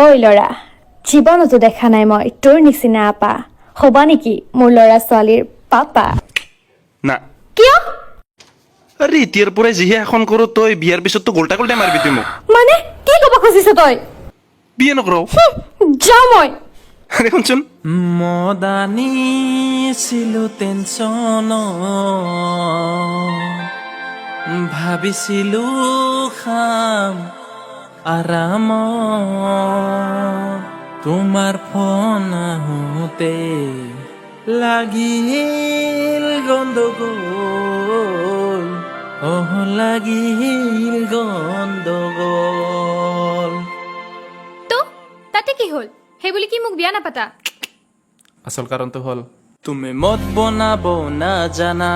ঐ ল'ৰা, জীৱনতো দেখা নাই মই তোৰ নিচিনা আপা। হ'বা নেকি মোৰ ল'ৰা ছোৱালীৰ পাপা? না। কিয়? আৰে, এতিয়াৰ পৰাই যিহে শাসন কৰোঁ, তই বিয়াৰ পিছততো গল্টা গল্টাই মাৰবি তুই মোক। মানে কি ক'ব খুজিছ তই? বিয়া নকৰোঁ। যাওঁ মই। আৰে শুনচোন। মদানিছিলো টেনচন, ভাবিছিলো খাম আৰাম। তোমাৰ ফোন আহোঁতে লাগিল গণ্ডগোল, অহ লাগিল গণ্ডগোল। তো তাতে কি হ'ল? সেইবুলি কি মোক বিয়া নাপাতা? আচল কাৰণটো হ'ল তুমি মদ বনাব নাজানা,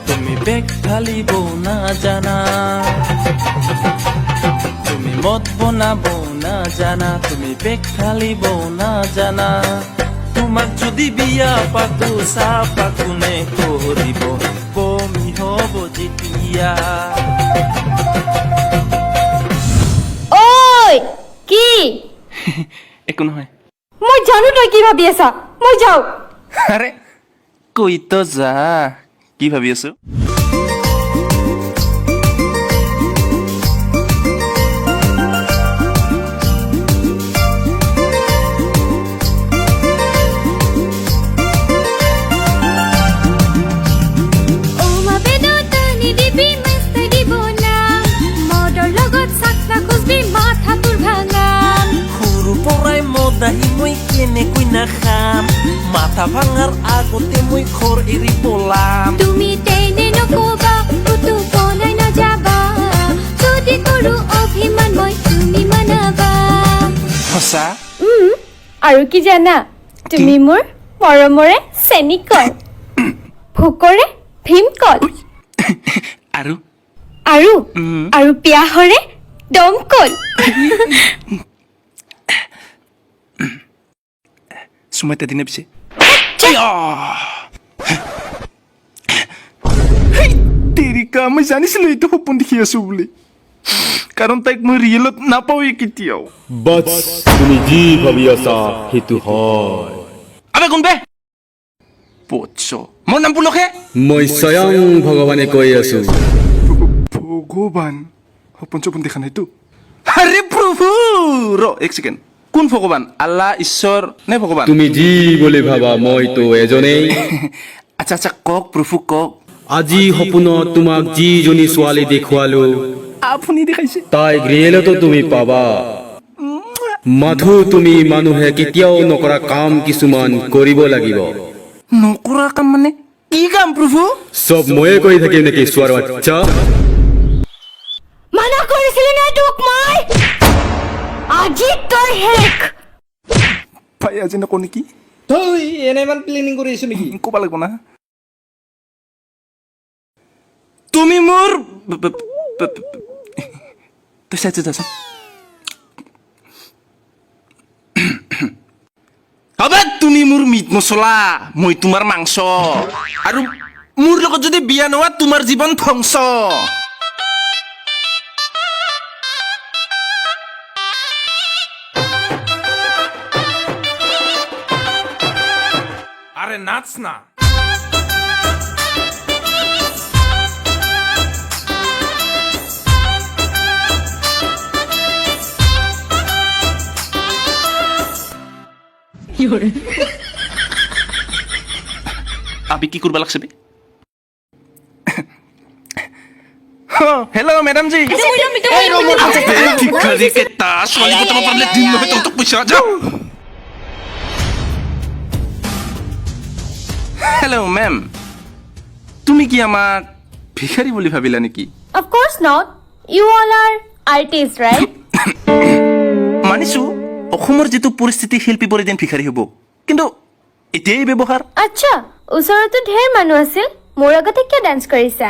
তুমি বেগ ঢালিব নাজানা। তুমি মদ বনাব নাজানা, তুমি বেগ ঢালিব নাজানা। তোমাক যদি বিয়া পাতো, চাফা কোনে কৰিব বমি হ'ব যেতিয়া? ঐ, কি? একো নহয়। মই জানো তই কি ভাবি আছা। মই যাওঁ। আৰে কৈ তো যা, কি ভাবি আছো? অ মা বেদত নিদিবি, মেস্তাই দিব না। মদৰ লগত চাক খুজবি, মাথা তোৰ ভাঙা। সৰু পৰাই মদ আহি মই কেনেকৈ নাখাম? মাথা ভাঙাৰ আগতে মই ঘৰ এৰি পলাম। তুমি তেনে নকবা, ক'তো পলাই নাযাবা। যদি কৰো অভিমান মই, তুমি মানাবা। সঁচা? আৰু কি জানা? তুমি মোৰ মৰমৰে চেনিকল, ভোকৰে ভীমকল। আৰু? আৰু আৰু পিয়াহৰে দমকল। চুমা এটা দিনে পিছে। তেৰিকা, মই জানিছিলো এইটো সপোন দেখি আছো বুলি, কাৰণ তাইক মই ৰিয়েলত নাপাওঁৱেই কেতিয়াও। বচ, তুমি যি ভাবি আছা সেইটো হয়। আবে, কোন বে? বৎস, মোৰ নাম পুলকে। মই স্বয়ং ভগৱানে কৈ আছো। ভগৱান? সপোন চপোন দেখা নাইতো? আৰে প্ৰভু, ৰ এক ছেকেণ্ড। কোন ভগৱান? আল্লাহ, ঈশ্বৰ নে ভগৱান? তুমি যি বুলি ভাবা, মইতো এজনেই। আচ্ছা, কওক প্ৰভু, কওক। আজি সপোনত তোমাক যিজনী ছোৱালী দেখুৱালো, আপুনি দেখাইছে? তাইক ৰিয়েলতো তুমি পাবা। মাথো তুমি মানুহে কেতিয়াও নকৰা কাম কিছুমান কৰিব লাগিব। নকৰা কাম মানে কি কাম, প্ৰভু? চব ময়ে কৰি থাকিম নেকি, চোৱাৰ বাচ্চা? মানা কৰিছিলো নে তোক মই? আজি তই শেষ। ভাই, আজি নকওঁ নেকি? তই এনে ইমান প্লেনিং কৰি আছো নেকি? ক'ব লাগিব না। তুমি মোৰ তই চাইছো, যাচোন। হ'ব, তুমি মোৰ মিট মছলা, মই তোমাৰ মাংস। আৰু মোৰ লগত যদি বিয়া নোহোৱা, তোমাৰ জীৱন ধ্বংস। আৰে নাচ না। আমি কি কৰিব লাগছে বে? Hello' madam G. ভিক্ষাৰী কেইটা, ছোৱালী পটাব পাৰিলে দিম নহয় তহঁতক পইচা, যা। হেল্ল' মেম, তুমি কি আমাক ভিক্ষাৰী বুলি ভাবিলা নেকি? Of course not. You all are artists, right? মানিছো, অসমৰ যিটো পৰিস্থিতি, শিল্পী যেন ভিক্ষাৰী হ'ব, কিন্তু এতিয়াই ব্যৱহাৰ। আচ্ছা, ওচৰতো ঢেৰ মানুহ আছিল, মোৰ আগতে কিয় ডান্স কৰিছা?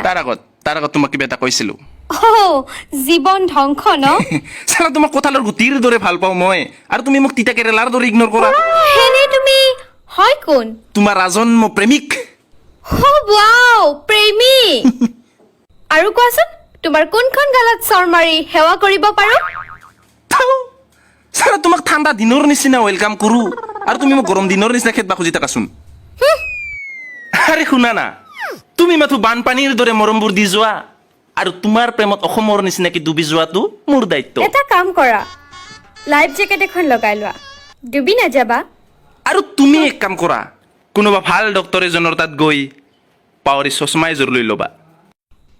তাৰ আগত তোমাক কিবা এটা কৈছিলো। অ' জীৱন ধ্বংস ন? চালা, তোমাক কঁঠালৰ গুটিৰ দৰে ভাল পাওঁ মই, আৰু তুমি মোক তিতা কেৰেলাৰ দৰে ইগন'ৰ কৰা। হেনে তুমি হয় কোন? তোমাৰ আজন্ম প্ৰেমিক। অ' ৱাও, প্ৰেমিক! আৰু কোৱাচোন, তোমাৰ কোনখন গালত চৰ মাৰি সেৱা কৰিব পাৰো? ছাৰ, তোমাক ঠাণ্ডা দিনৰ নিচিনা welcome কৰোঁ আৰু তুমি মোক গৰম দিনৰ নিচিনা খেদবা খুজি থাকাচোন। আৰে শুনা না, তুমি মাথো বানপানীৰ দৰে মৰমবোৰ দি যোৱা আৰু তোমাৰ প্ৰেমত অসমৰ নিচিনাকি ডুবি যোৱাটো মোৰ দায়িত্ব। এটা কাম কৰা, লাইফ জেকেট এখন লগাই লোৱা, ডুবি নাযাবা। আৰু তুমি এক কাম কৰা, কোনোবা ভাল ডক্তৰ এজনৰ তাত গৈ পাৱাৰী চশমা এযোৰ লৈ ল'বা।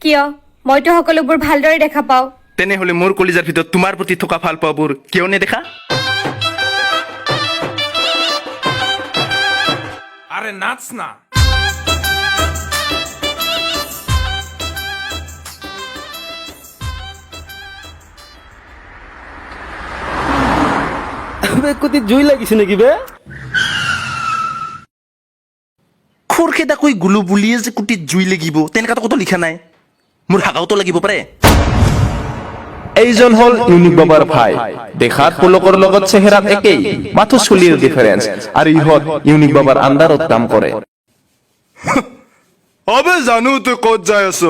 কিয়? মইতো সকলোবোৰ ভালদৰে দেখা পাওঁ। তেনেহ'লে মোৰ কলিজাৰ ভিতৰত তোমাৰ প্ৰতি থকা ভাল পোৱাবোৰ কিয় নেদেখা? আৰে নাচ না। কুটিত জুই লাগিছে নেকি বে? খৰখেদাকৈ গুলো বুলিয়ে যে কুটিত জুই লাগিব তেনেকুৱাতো ক'তো লিখা নাই। মোৰ হাগাওতো লাগিব পাৰে। এইজন হ'ল ইউনিক বাবাৰ ভাই। দেখাত পুলকৰ লগত চেহেৰাত একেই, মাথো চুলিৰ ডিফাৰেন্স। আৰু ইহঁত ইউনিক বাবাৰ আণ্ডাৰত কাম কৰে। আবে জানো তই ক'ত যাই আছ।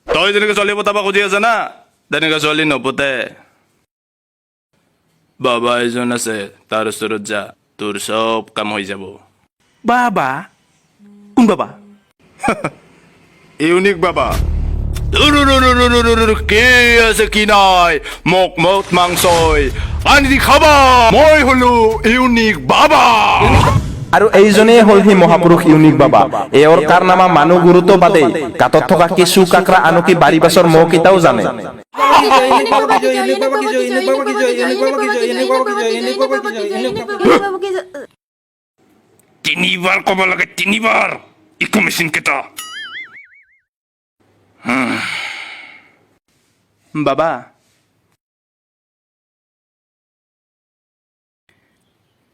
তই যেনেকে ছোৱালী পতাব খুজি আছ না, তেনেকে ছোৱালী নপতে। বাবা এজন আছে, তাৰ ওচৰত যা, তোৰ চব কাম হৈ যাব। বাবা? কোন বাবা? ইউনিক বাবা। কি আছে কি নাই, মোক মদ মাংসই আনি দি খাবা। মই হলো ইউনিক বাবা। আৰু এইজনেই হ'ল সেই মহাপুৰুষ ইউনিক বাবা। এওঁৰ কাৰনামা মানুহ গুৰুত্ব বাদেই, গাঁতত থকা কেঁচু, কাকৰা, আনকি বাৰী বাছৰ মহকেইটাও জানে। তিনিবাৰ ক'ব লাগে, তিনিবাৰ। ইকো মেচিন কেইটা। বাবা,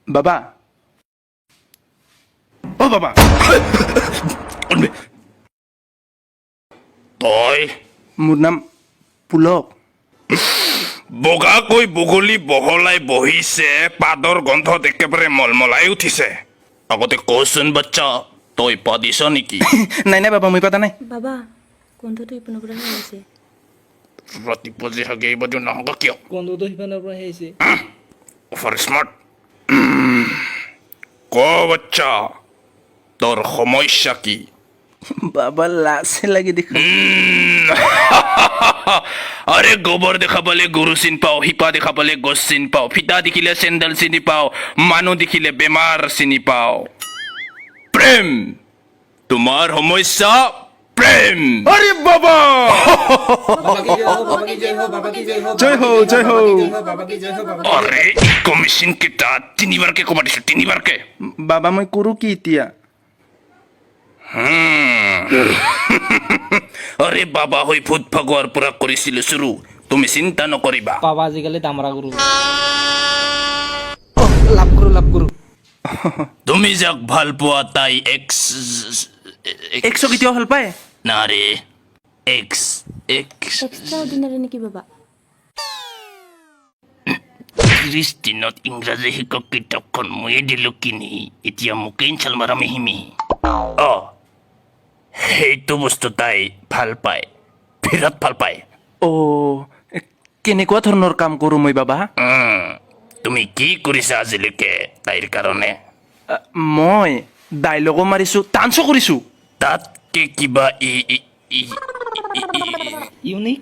বাবা, অ বাবা, তই? মোৰ নাম পুলক। বগাকৈ বগলী বহলাই বহিছে, পাদৰ গন্ধত একেবাৰে মলমলাই উঠিছে। আগতে কচোন বাচ্চা, তই পাদিছ নেকি? নাই নাই বাবা, মই পাতা নাই। বাবা, গোন্ধটো ইপিনৰ পৰাহে আহিছে। ৰাতিপুৱা যে হাগে এইবাৰ নহ'ব কিয়? গোন্ধটো সিপানৰ পৰা আহিছে। Over smart. ক বাচ্চা, তোৰ সমস্যা কি? বাবা, লাজে লাগে দেখোন। আৰে গোবৰ দেখা পালে গৰু চিন পাওঁ, শিপা দেখা পালে গছ চিন পাওঁ, ফিটা দেখিলে চেণ্ডেল চিনি পাওঁ, মানুহ দেখিলে বেমাৰ চিনি পাওঁ। প্ৰেম, তোমাৰ সমস্যা প্ৰেম। আৰে বাবা। জয় হো, জয় হো। আৰে কমিশ্যন কেইটা, তিনিবাৰকে ক'ব দিছো, তিনিবাৰকে। বাবা, মই কৰোঁ কি এতিয়া? আৰে বাবা হৈ ভূত ভগোৱাৰ পৰা কৰিছিলো চুৰু, তুমি চিন্তা নকৰিবা। বাবা আজিকালি দামৰা গৰু। লাভ কৰোঁ, লাভ কৰোঁ। তুমি যাক ভাল পোৱা তাই এক্স। একশ কেতিয়াও ভাল পায়? না ৰে, এক্স এক্স। এক্সট্ৰা অৰ্ডিনাৰী নেকি বাবা? 30 দিনত ইংৰাজী শিক্ষক কিতাপখন ময়ে দিলোঁ কিনি, এতিয়া মোকেই চাল মাৰা মিহি মিহি। অ সেইটো বস্তু তাই ভাল পায়, বিৰাট ভাল পায়। অ', কেনেকুৱা ধৰণৰ কাম কৰোঁ মই বাবা? তুমি কি কৰিছা আজিলৈকে তাইৰ কাৰণে? মই ডাইলগো মাৰিছোঁ, ডান্সো কৰিছোঁ। তাতকে কিবা ই ই- ই- ইউনিক।